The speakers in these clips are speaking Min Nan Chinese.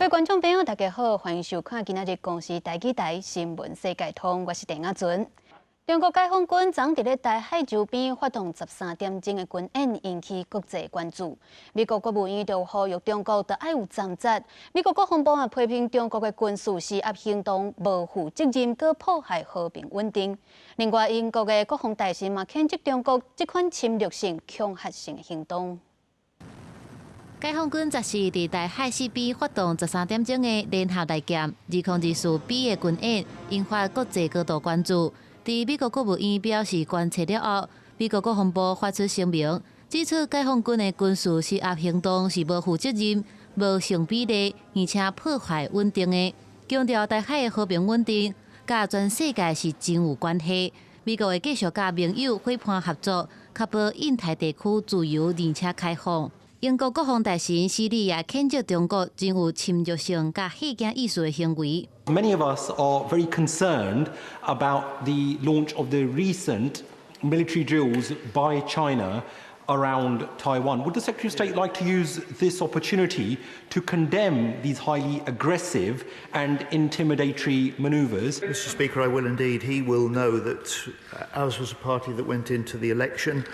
位觀眾朋友，大家好，歡迎收看今仔日公視台語台新聞世界通，我是鄭亞純。中國解放軍昨佇咧台海周邊發動13點鐘的軍演，引起國際關注。美國國務院就呼籲中國著愛有擔責。美國國防部也批評中國的軍事施壓行動無負責任，閣破壞和平穩定。另外，英國的國防大臣嘛譴責中國這款侵略性、恐嚇性行動。解放軍十四佇台海四邊發動十三點鐘的聯合利劍2024 B 的軍演，引發國際高度關注。佇美國國務院表示關切了後，美國國防部發出聲明，指出解放軍的軍事施壓行動是無負責任、無成比例，而且破壞穩定的，強調台海的和平穩定佮全世界是真有關係。美國會繼續佮盟友夥伴合作，確保印太地區自由而且開放。英國國防大臣施里也譴責中國真有侵略性佮嚇驚意思的行為。 Many of us are very concerned about the launch of the recent military drills by China around Taiwan. Would the Secretary of State like to use this opportunity to condemn these highly aggressive and intimidatory maneuvers? Mr. Speaker, I will indeed. He will know that ours was a party that went into the election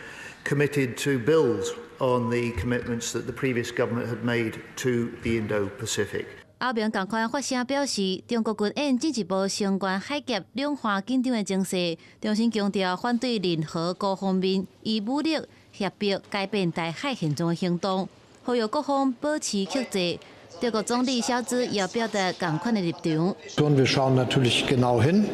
committed to build on the commitments that the previous government had made to the Indo-Pacific. 歐盟仝款發聲表示，中國軍演進一步升懸海峽兩岸緊張的情勢，重新強調反對任何孤方面以武力脅迫改變台海現狀的行動，呼籲各方保持克制。德國總理蕭茲也表達仝款的立場。 Wir schauen natürlich genau hin.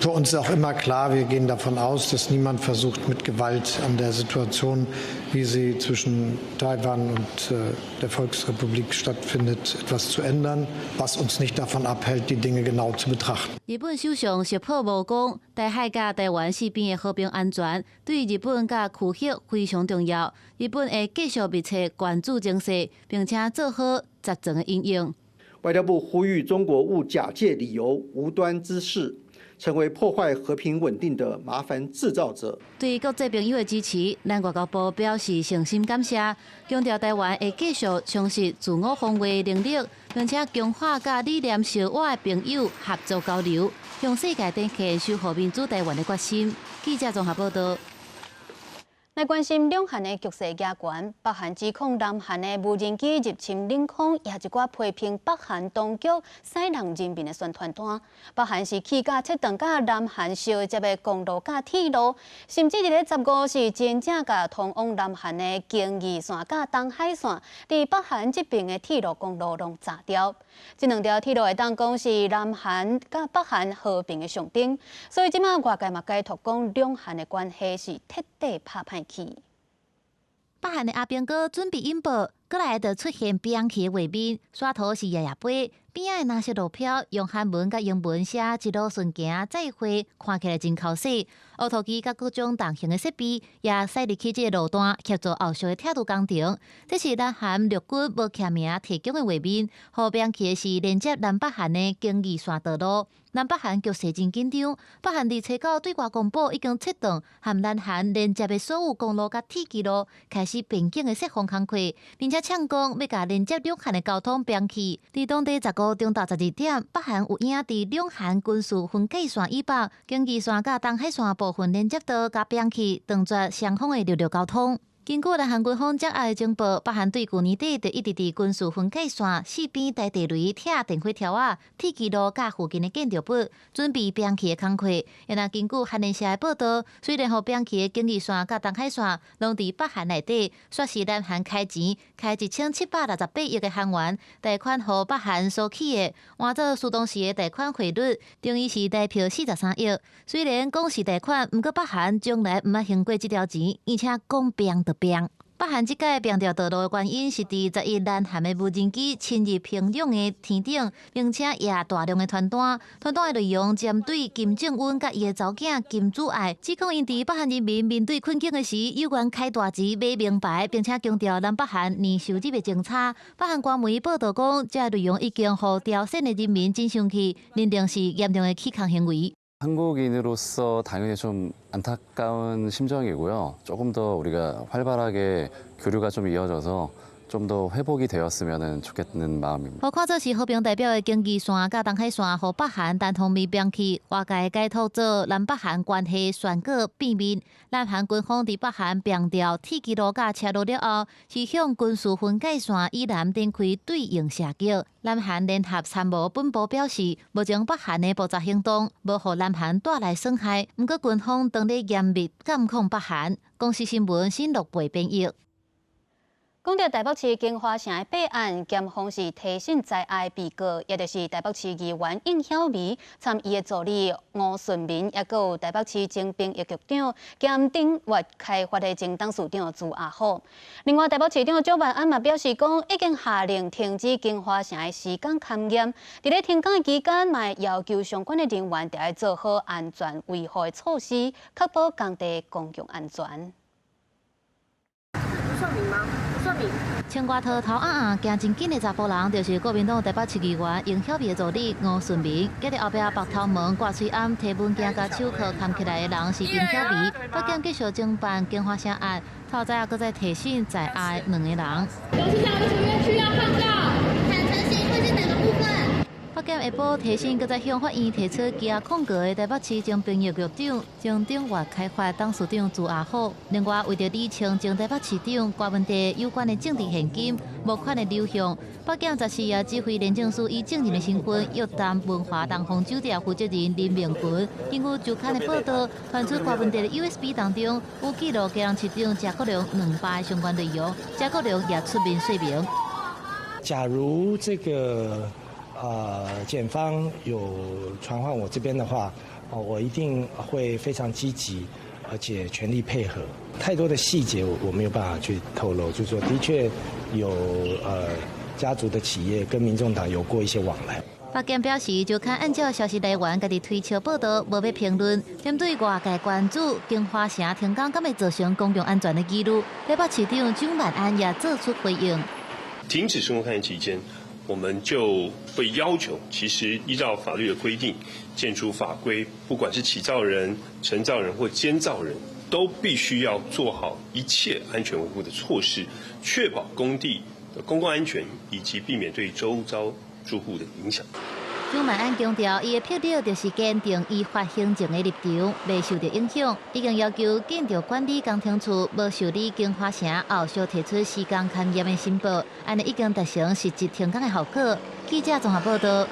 Für uns ist auch immer klar, wir gehen davon aus, dass niemand versucht, mit Gewalt an der Situation, wie sie zwischen Taiwan und der Volksrepublik stattfindet, etwas zu ändern, was uns nicht davon abhält, die Dinge genau zu betrachten. 日本首相石破茂講，台海佮台灣四邊的和平安全對日本佮區域非常重要。日本會繼續密切關注情勢，並且做好十全的因應。外交部呼籲中國勿假借理由無端滋事，成為破壞和平穩定的麻煩製造者。對國際朋友的支持，咱外交部表示誠心感謝，強調台灣會繼續充實自我防衛能力，並且強化佮理念相倚的朋友合作交流，向世界展現守護民主台灣的決心。記者綜合報道。來關心兩韓的局勢加懸，北韓指控南韓的無人機入侵領空，也一寡批評北韓當局使弄人民的宣傳單。北韓是起價切斷佮南韓相接的公路佮鐵路，甚至佇咧15是真正共通往南韓的京義線佮東海線，佇北韓這邊的鐵路公路攏鍘掉。這兩條鐵路會當講是南韓佮北韓和平的象徵，所以這馬外界嘛解讀講兩韓的關係是徹底拍歹去。北韓的阿兵哥準備引爆，閣來就出現兵器的畫面，刷圖是夜夜飛，邊仔的藍色路標用韓文佮英文寫一路順行再會，看起來真剾洗。烏塗機佮各種重型的設備也駛入去這个路段協助後續的拆除工程。這是南韓陸軍無記名提供的畫面，予兵器的是連接南北韓的京義線道路。南北韓局勢真緊張，北韓佇初九對外公布已經切斷和南韓連接的所有公路佮鐵軌路，開始邊境的設防工課，並且嗆講欲共連接兩韓的交通煏去。佇當地15中晝12點，北韓有影佇兩韓軍事分界線以北，京義線佮東海線部分連接道共煏去，斷絕雙方的陸路交通。根據南韓軍方掌握的情報，北韓對舊年底就一直佇軍事分界線四邊大地雷拆電火柱仔、鐵軌路佮附近的建築物，準備煏去的工課。然後根據韓聯社的報道，雖然予煏去的京義線佮東海線攏佇北韓內底，煞是南韓開錢開1768億的韓元貸款予北韓所起的，換做蘇當時的貸款匯率，等於是台票43億。雖然講是貸款，毋過北韓從來毋捌還過這條錢，而且講煏就煏。北韓這擺煏掉道路的原因是佇11南韓的無人機侵入平壤的天頂，並且掖大量的傳單。傳單的內容針對金正恩佮伊的查某囝金主愛，指控𪜶佇北韓人民面對困境的時，猶原開大錢買名牌，並且強調南北韓年收入的政策。北韓官媒報道講，這內容已經予朝鮮的人民真生氣，認定是嚴重的起鬨行為。 한국인으로서 당연히 좀 안타까운 심정이고요. 조금 더 우리가 활발하게 교류가 좀 이어져서 좀 더 회복이 되었으면 좋겠는 마음입니다. 予看做是和平代表的京義線佮東海線，予北韓單方面摒棄，外界解讀做南北韓關係宣告變面。南韓軍方佇北韓平調鐵支路佮車路了後，是向軍事分界線以南展開對應射擊。南韓聯合參謀本部表示，目前北韓的報復行動無予南韓帶來損害，毋過軍方當咧嚴密監控北韓。公視新聞新錄播編譯。講著台北市京華城的弊案，檢方是提審在案被告，也就是台北市議員應曉薇，參伊的助理吳順民，抑閣有台北市前兵役局長兼鼎越開發的前董事長朱阿虎。另外，台北市長蔣萬安嘛表示講，已經下令停止京華城的施工勘驗，佇咧停工的期間，嘛要求相關的人員著愛做好安全維護的措施，確保工地公共安全。算明嗎？算明。穿外套頭爁爁行真緊的查埔人，就是國民黨台北市議員應曉薇的助理吳順明。佮佇後壁縛頭毛、掛喙罨、提文件佮手銬銜起來的人是應曉薇。北檢繼續偵辦京華城案，透早閣再提審在押的兩个人。董事長有什麼需要抗告？坦誠性會是哪個部分？北檢下晡提審，閣再向法院提出羈押控告的台北市前兵役局長、前鼎越開發董事長朱阿虎。另外，為著理清前台北市長郭文帝有關的政治獻金、募款的流向，北檢14也指揮廉政署以證人的身份約談文華東方酒店負責人林明群。根據周刊的報導，傳出郭文帝的 USB 當中有記錄基隆市長謝國樑200的相關內容，謝國樑也出面說明。假如這個檢方有傳喚我這邊的話，我一定會非常積極，而且全力配合。太多的細節我沒有辦法去透露，就是說的確有家族的企業跟民眾黨有過一些往來。北檢表示，周刊按照消息來源家己推測報導，無欲評論。針對外界關注京華城停工，敢會造成公共安全的疑慮，台北市長蔣萬安也做出回應。停止施工勘驗期間，我們就會要求，其實依照法律的規定，建築法規，不管是起造人、承造人或監造人，都必須要做好一切安全維護的措施，確保工地的公共安全，以及避免對周遭住戶的影響。蔣萬安強調，伊的魄力就是堅定依法行政的立場，袂受著影響。已經要求建築管理工程處無受理京華城後續提出施工勘驗的申報，按呢已經達成實質停工的效果。記者綜合報導。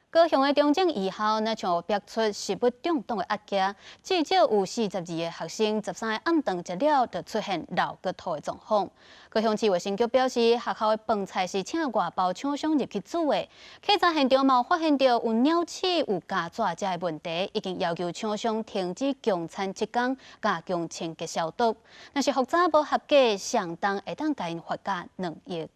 高雄的中正義校，若像爆出食物中毒的案件，至少有42個學生13个暗頓食了，就出現漏骨吐的狀況。高雄市衛生局表示，學校的飯菜是請外包廠商入去煮的，稽查現場嘛有發現著有鳥鼠、有虼蚻這个問題，已經要求廠商停止供餐七工，加強清潔消毒。若是復查無合格，相當會當共𪜶罰價2億。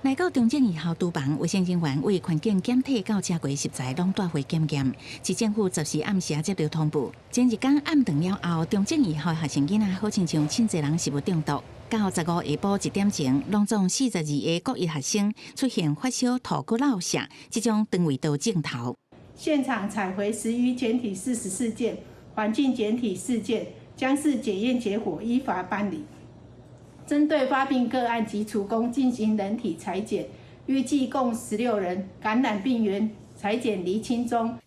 來到中正義校廚房，衛生人員為環境檢體到食過食材攏帶回檢驗。市政府14暗時接著通報，前一工暗頓了後，中正義校學生囡仔好親像凊濟人食物中毒。到15下晡1點鐘，攏總42个國一學生出現發燒、吐閣落瀉，這種腸胃道症頭。現場採回食餘檢體44件，環境檢體4件，將視檢驗結果依法辦理。針對發病個案及廚工進行人體採檢，預計共16人感染病原採檢釐清中。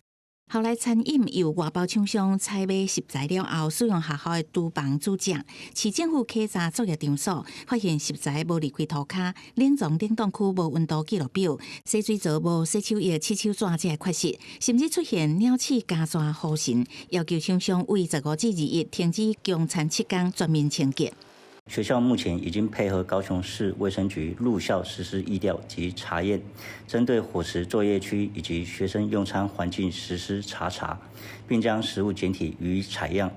後來餐飲由外包廠商採買食材了後，使用學校的廚房煮食。市政府稽查作業場所，發現食材無離開塗跤，冷藏冷凍區無溫度記錄表，洗水槽無洗手液、洗手紙這个缺失，甚至出現鳥鼠、虼蚻、糊蟳，要求廠商為15至21停止供餐7工，全面清潔。學校目前已經配合高雄市衛生局入校實施疫調及查驗，針對伙食作業區以及學生用餐環境實施查查，並將食物檢體予以採樣，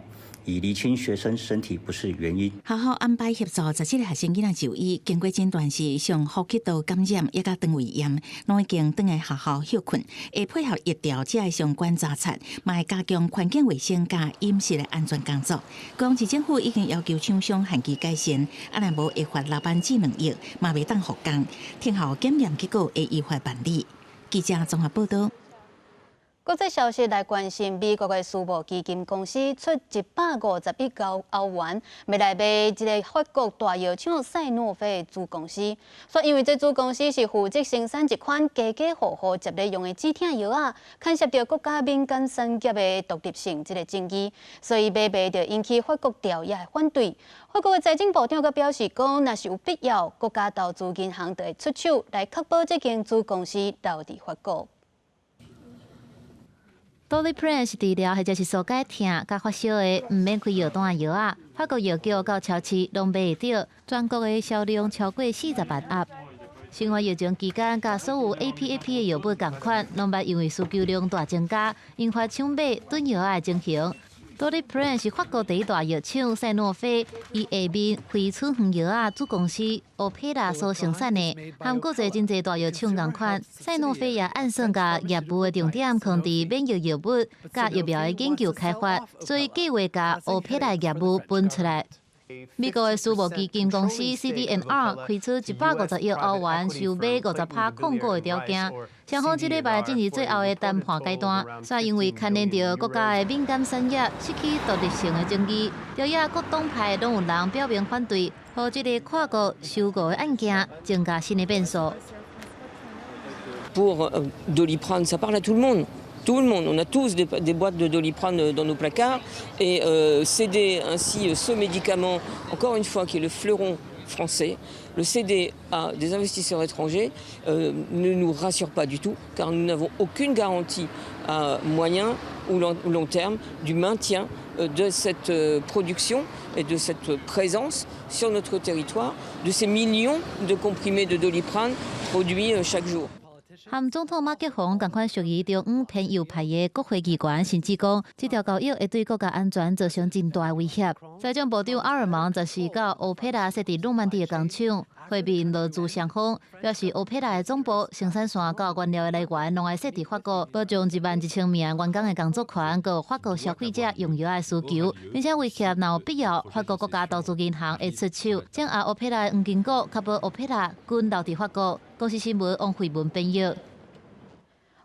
以釐清學生身體不適原因。學校安排協助17個學生囡仔就醫，經過診斷是上呼吸道感染，抑佮腸胃炎，攏已經轉來學校歇睏，會配合疫調這个相關查冊，嘛會加強環境衛生佮飲食的安全工作。高雄市政府已經要求廠商限期改善，啊若無會罰老闆至2億，嘛袂當復工。聽候檢驗結果會依法辦理。記者綜合報導。國際消息來關心，美國的私募基金公司出150億歐元，欲來買這个法國大藥廠賽諾菲的子公司。煞因為這子公司是負責生產一款家家戶戶捷咧用的止疼藥仔，牽涉著國家敏感產業的獨立性這个爭議，所以買賣就引起法國朝野的反對。法國的財政部長閣表示講，若是有必要，國家投資銀行就會出手來確保這間子公司留佇法國。 Doliprane 是治療或者是紓解疼佮發燒的，毋免開藥單的藥仔。法國藥局到超市攏買會著，全國的銷量超過40萬盒。新冠疫情期間，佮所有 APAP 的藥物仝款，攏捌因為需求量大增加，引發搶買囤藥仔的情形。Doliprane 是法國第一大藥廠賽諾菲伊下面非處方藥仔子公司歐佩拉所生產的，和國際真濟大藥廠仝款。賽諾菲也按算共業務的重點放佇免疫藥物佮疫苗的研究開發，所以計劃共歐佩拉業務分出來。美國的私募基金公司 CD&R 開出150億歐元收買50%控股的條件，雙方這禮拜進入最後的談判階段，煞因為牽連著國家的敏感產業失去獨立性的爭議，朝野各黨派攏有人表明反對，予這个跨國收購的案件增加新的變數。 Pour Doliprane, ça parle à tout le monde. Tout le monde, on a tous des boîtes de Doliprane dans nos placards et céder ainsi ce médicament, encore une fois, qui est le fleuron français, le céder à des investisseurs étrangers ne nous rassure pas du tout, car nous n'avons aucune garantie à moyen ou long terme du maintien de cette production et de cette présence sur notre territoire, de ces millions de comprimés de Doliprane produits chaque jour. 和總統馬克宏仝款屬於中央偏右派的國會議員，甚至講這條交易會對國家安全造成真大威脅。財政部長阿爾芒則是到歐佩拉設佇諾曼底的工廠會面勞資雙方，表示歐佩拉的總部生產線佮原料的來源攏愛設佇法國，保障11,000名員工的工作權，佮法國消費者用藥的需求，並且威脅若有必要，法國國家投資銀行會出手，掌握歐佩拉的黃金股，確保歐佩拉均留佇法國。公視新聞王慧文編譯。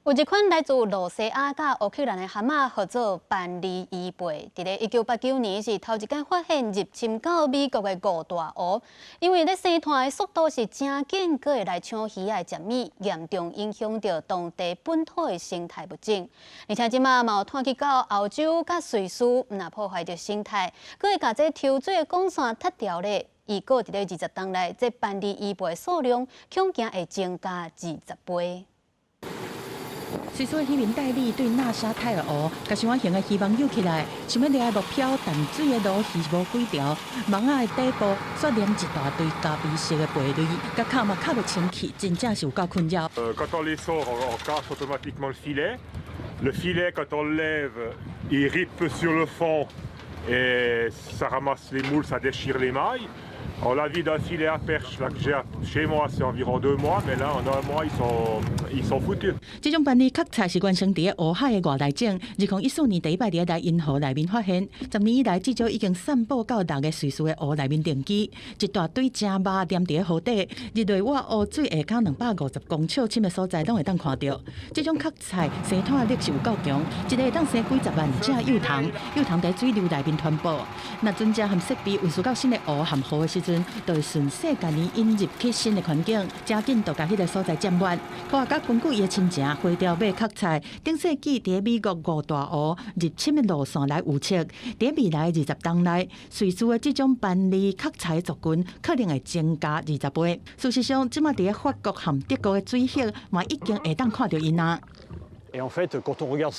有一款來自露西亞佮烏克蘭的蚶仔，號做班尼伊貝，佇咧1989年是頭一擺發現入侵到美國的五大湖，因為咧生湠的速度是誠緊，閣會來搶魚仔的食物，嚴重影響著當地本土的生態物種。而且這馬嘛有湠去到歐洲佮瑞士，毋但破壞著生態，閣會共這抽水的管線拆掉咧。預估佇咧20冬內，這斑鱺贻貝數量恐驚會增加20倍。瑞士漁民戴利對納沙泰爾湖，共傷型的漁網搝起來，想欲掠目標淡水的鱸魚無幾條，網仔的底部煞黏一大堆咖啡色的貝類，共敲嘛敲袂清氣，真正是有夠困擾。 Quand on les sort, on casse automatiquement le filet. Le filet, quand on le lève, il rippe sur le fond et ça ramasse les moules, ça déchire les mailles. Alors la vie d'un filet à perche là, que j'ai chez moi, c'est environ 2 mois, mais là, en un mois, ils sont foutus. 這種斑鱺殼菜是原生佇烏海的外來種，2014年第一擺佇萊茵河內面發現，10年以來至少已經散布到六个瑞士的湖內面定居，一大堆誠肉黏佇湖底，日內瓦湖水下跤250公尺深的所在攏會當看著。這種殼菜生湠力是有夠強，一个會當生幾十萬隻幼蟲，幼蟲佇水流內面傳播。若船隻和設備運輸到新的湖和河的時陣，就會順勢共伊引入去新的環境，誠緊就共彼个所在佔滿。科學家根據伊的親情，花雕馬殼菜，頂世紀佇美國五大湖入侵的路線來預測，佇未來20冬內，瑞士的這種斑鱺殼菜族群可能會增加20倍。事實上，這馬佇法國和德國的水域嘛已經會當看著𪜶啊。 Et en fait, quand on regarde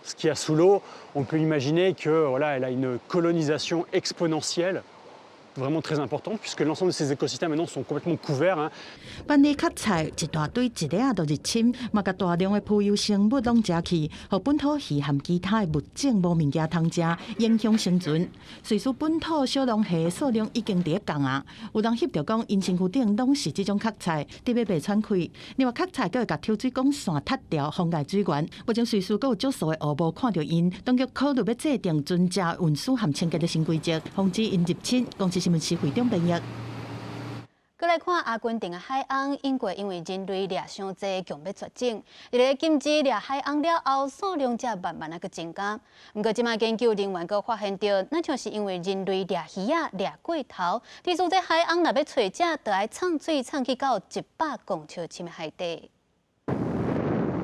ce qu'il y a sous l'eau, on peut imaginer que voilà, elle a une colonisation exponentielle vraiment très importante, puisque l'ensemble de ces écosystèmes maintenant sont complètement couverts, hein. 斑鱺殼菜一大堆一下仔就入侵，嘛共大量的浮游生物攏食去，予本土魚和其他的物種無物件通食，影響生存。瑞士本土小龍蝦數量已經佇咧降啊，有人翕著講，𪜶身軀頂攏是這種殼菜，特欲袂喘氣。另外，殼菜閣會共抽水管線拆掉，妨礙水源。目前瑞士閣有少數的湖無看著𪜶，當局考慮欲制定船隻運輸和清潔的新規則，防止𪜶入侵。公視新聞施會長編譯。閣來看阿根廷的海鰪，英國因為人類掠傷濟，強欲絕種。佇咧禁止掠海鰪了後，數量才慢慢仔閣增加。毋過，這擺研究人員閣發現著，若像是因為人類掠魚仔掠過頭，致使這海鰪若欲揣食，就愛藏水藏去到100公尺深的海底。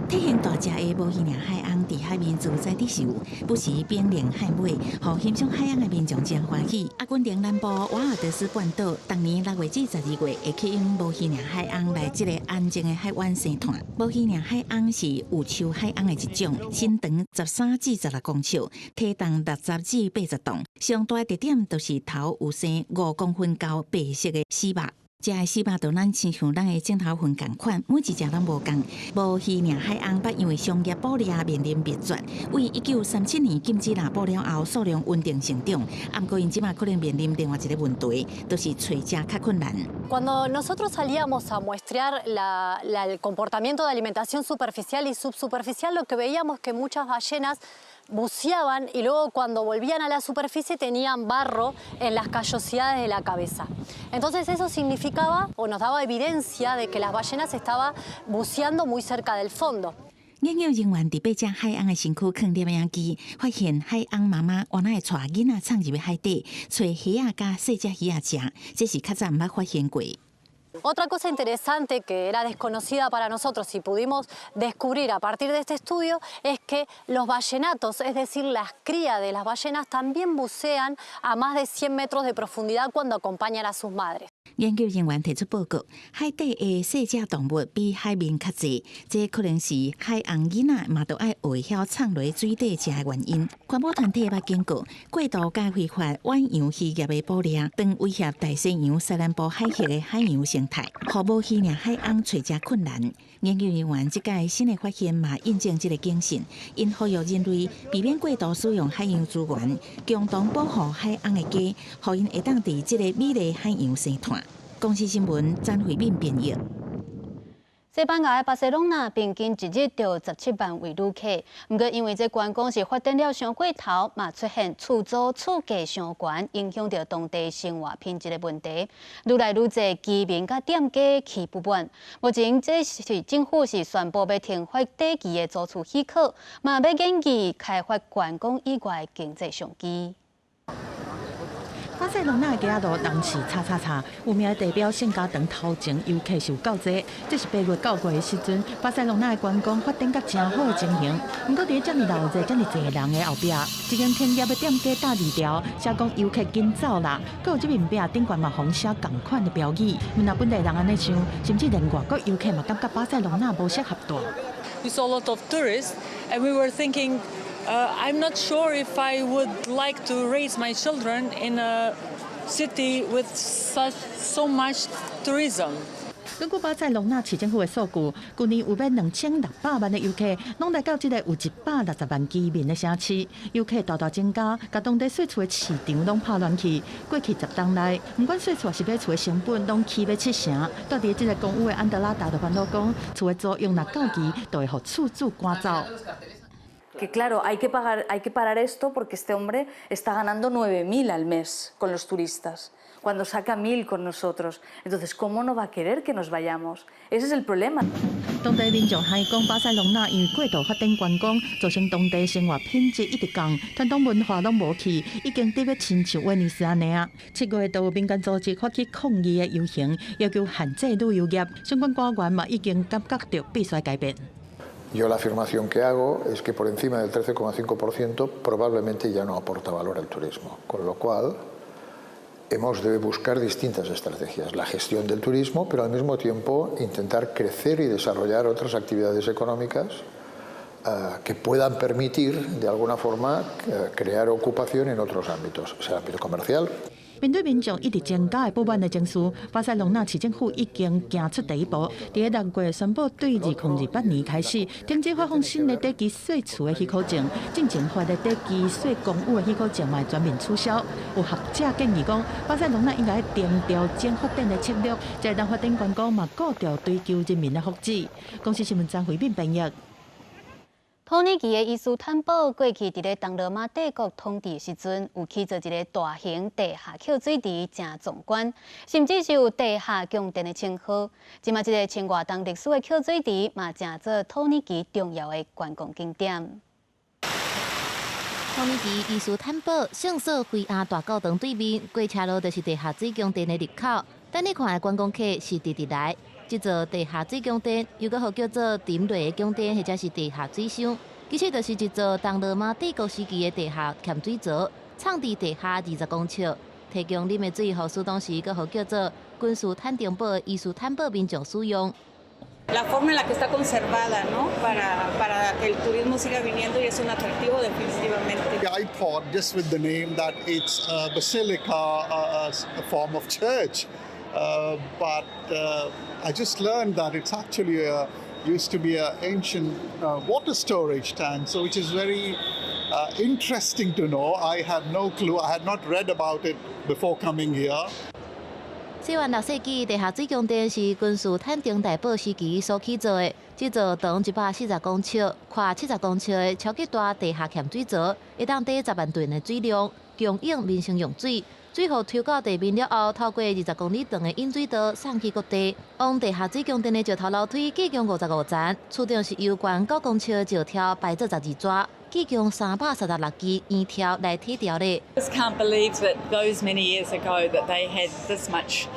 體型大隻的無魚領海鰪佇海面自在佇游，不時變靈海尾，予欣賞海鰪的民眾真歡喜。阿根廷南部瓦爾德斯半島，逐年6月至12月會吸引無魚領海鰪來這個安靜的海灣生湠。無魚領海鰪是有鬚海鰪的一種，身長13至16公尺，體重60至80磅。上大的特點就是頭有生5公分厚白色的絲肉。這个絲肉就咱親像咱的指頭痕仝款，每一隻攏無仝。無魚領海鰪捌因為商業捕獵面臨滅絕，為1937年禁止獵捕了後，數量穩定成長。毋過𪜶這馬可能面臨另外一個問題，就是揣食較困難。 Cuando nosotros salíamos a muestrear el comportamiento de alimentación superficial y subsuperficial, lo que veíamos que muchas ballenas buceaban y luego cuando volvían a la superficie tenían barro en las callosidades de la cabeza. Entonces eso significaba o nos daba evidencia de que las ballenas estaban buceando muy cerca del fondo. 研究人員佇八隻海鰪的身軀囥攝影機，發現海鰪媽媽原來會帶囡仔藏入海底，揣蝦仔佮細隻魚仔食，這是較早毋捌發現過。 Otra cosa interesante que era desconocida para nosotros y pudimos descubrir a partir de este estudio es que los ballenatos, es decir, las crías de las ballenas, también bucean a más de 100 metros de profundidad cuando acompañan a sus madres. 研究人員提出報告，海底的細隻動物比海面較濟，這可能是海鰪囡仔嘛都愛學曉藏落水底食的原因。環保團體捌警告，過度佮非法遠洋漁業的捕獵，當威脅大西洋西南部海域的海洋生態，予無魚領海鰪揣食困難。研究人員這擺新的發現嘛，印證這個警訊，𪜶呼籲人類避免過度使用海洋資源，共同保護海鰪的家，予𪜶會當佇這個美麗海洋生湠。公視新聞詹慧敏編譯。西班牙的巴塞隆納平均一日就17萬位旅客，毋過因為這觀光是發展了傷過頭，嘛出現厝租厝價傷懸，影響著當地生活品質的問題。愈來愈濟居民佮店家去不滿。目前這是政府是宣布欲停發短期的租厝許可，嘛欲研議開發觀光以外的經濟商機。巴塞隆納的街仔路人是吵吵吵，有名的地標聖家堂頭前遊客是有夠濟。這是8月9月的時陣，巴塞隆納的觀光發展甲誠好的情形。毋過佇咧遮爾鬧熱、遮爾濟人的後壁，一間停業的店家打字條，寫講遊客緊走啦。閣有這面壁頂懸嘛予寫仝款的標語。毋但本地人按呢想，甚至連外國遊客嘛感覺巴塞隆納無適合住。 We saw a lot of tourists, and we were thinking. I'm not sure if I would like to raise my children in a city with such so much tourism. 根據巴塞隆納市政府的數據，舊年有欲2600萬的遊客，攏來到這個有160萬居民的城市，遊客大大增加，共當地稅厝的市場攏拍亂去。過去10冬內，毋管稅厝抑是買厝的成本，攏起欲7成。住佇這個公寓的安德拉達就煩惱講，厝的租約若到期，就會予厝主趕走。 Que claro, hay que pagar, hay que parar esto porque este hombre está ganando 9.000 al mes con los turistas, cuando saca 1.000 con nosotros. Entonces, ¿cómo no va a querer que nos vayamos? Ese es el problema. 當地民眾還講，巴塞隆納因為過度發展觀光，造成當地生活品質一直降，傳統文化攏無去，已經得欲親像威尼斯按呢啊。7月就有民間組織發起抗議的遊行，要求限制旅遊業，相關官員嘛已經感覺著必須改變。 Yo la afirmación que hago es que por encima del 13,5% probablemente ya no aporta valor al turismo, con lo cual hemos de buscar distintas estrategias, la gestión del turismo, pero al mismo tiempo intentar crecer y desarrollar otras actividades económicas que puedan permitir, de alguna forma, crear ocupación en otros ámbitos, sea el ámbito comercial. 面對民眾一直增加的不滿的情緒，巴塞隆納市政府已經行出第一步，佇6月宣布對2028年開始停止發放新的短期稅厝的許可證，進前發的短期稅公寓的許可證嘛會全面取消。有學者建議講，巴塞隆納應該定調整發展的策略，才會當發展觀光嘛，顧著追求人民的福祉。公視新聞張惠敏編譯。土耳其的伊斯坦堡過去佇咧東羅馬帝國統治時陣，有起造一个大型地下抾水池，誠壯觀，甚至是有地下宮殿的稱號。這馬這个千外冬歷史的抾水池，嘛成做土耳其重要的觀光景點。土耳其伊斯坦堡聖索菲亞大教堂對面，過車路就是地下水宮殿的入口。等你看的觀光客是直直來。這座地下水宮殿又閣號叫做沉落的宮殿，或者是地下水箱，其實就是一座東羅馬帝國時期的地下鹹水槽，藏佇地下20公尺，提供啉的水，予當時閣號叫做君士坦丁堡伊斯坦堡民眾使用。 La forma en la que está conservada, ¿no? Para que el turismo siga viniendo y es un atractivo definitivamente. I thought just with the name that it's a basilica, a form of church. But I just learned that it's actually used to be an ancient water storage tank, so which is very interesting to know. I had no clue. I had not read about it before coming here. 西元6世紀，地下水宮殿是君士坦丁大堡時期所起造的。這座長140公尺、寬70公尺的超級大地下鹹水槽，會當貯10萬噸的水量，供應民生用水。水予抽到地面了後，透過20公里長的引水道送去各地。往地下水宮殿的石頭樓梯，計共55層，厝頂是由懸9公尺的石柱排做十字蛇，計共336支圓柱來鐵條的。 Just can't believe that those many years ago that they had this much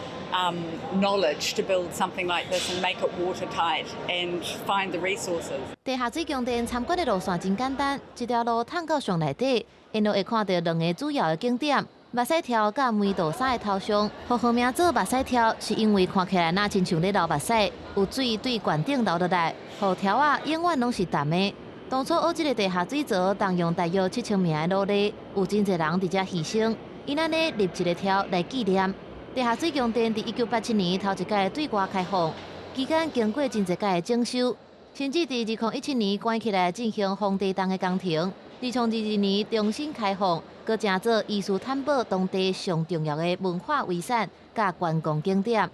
knowledge to build something like this and make it watertight and find the resources. 地下水宮殿參觀的路線真簡單，一條路通到上內底，沿路會看到兩个主要的景點。目屎柱佮梅杜莎的頭像，予號名做目屎柱，是因為看起來若親像咧流目屎，有水對懸頂流落來，予柱仔永遠攏是澹的。當初挖這个地下水槽，動用大約7000名的勞力，有真濟人佇遮犧牲，𪜶按呢立一个柱來紀念。地下水宮殿佇1987年頭一擺對外開放，期間經過真濟擺的整修，甚至佇2017年關起來進行防地動的工程。2022年重新開放，閣成做伊斯坦堡當地上重要的文化遺產佮觀光景點。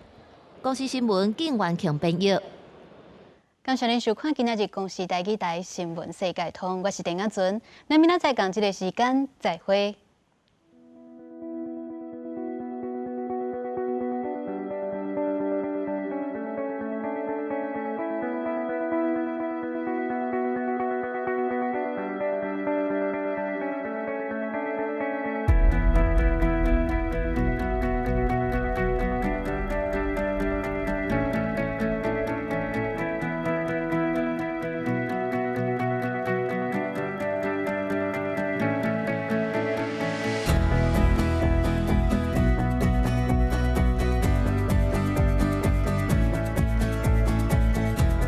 公視新聞景元慶編譯。感謝您收看今仔日公視台語台新聞世界通，我是鄭亞純，咱明仔載仝這个時間再會。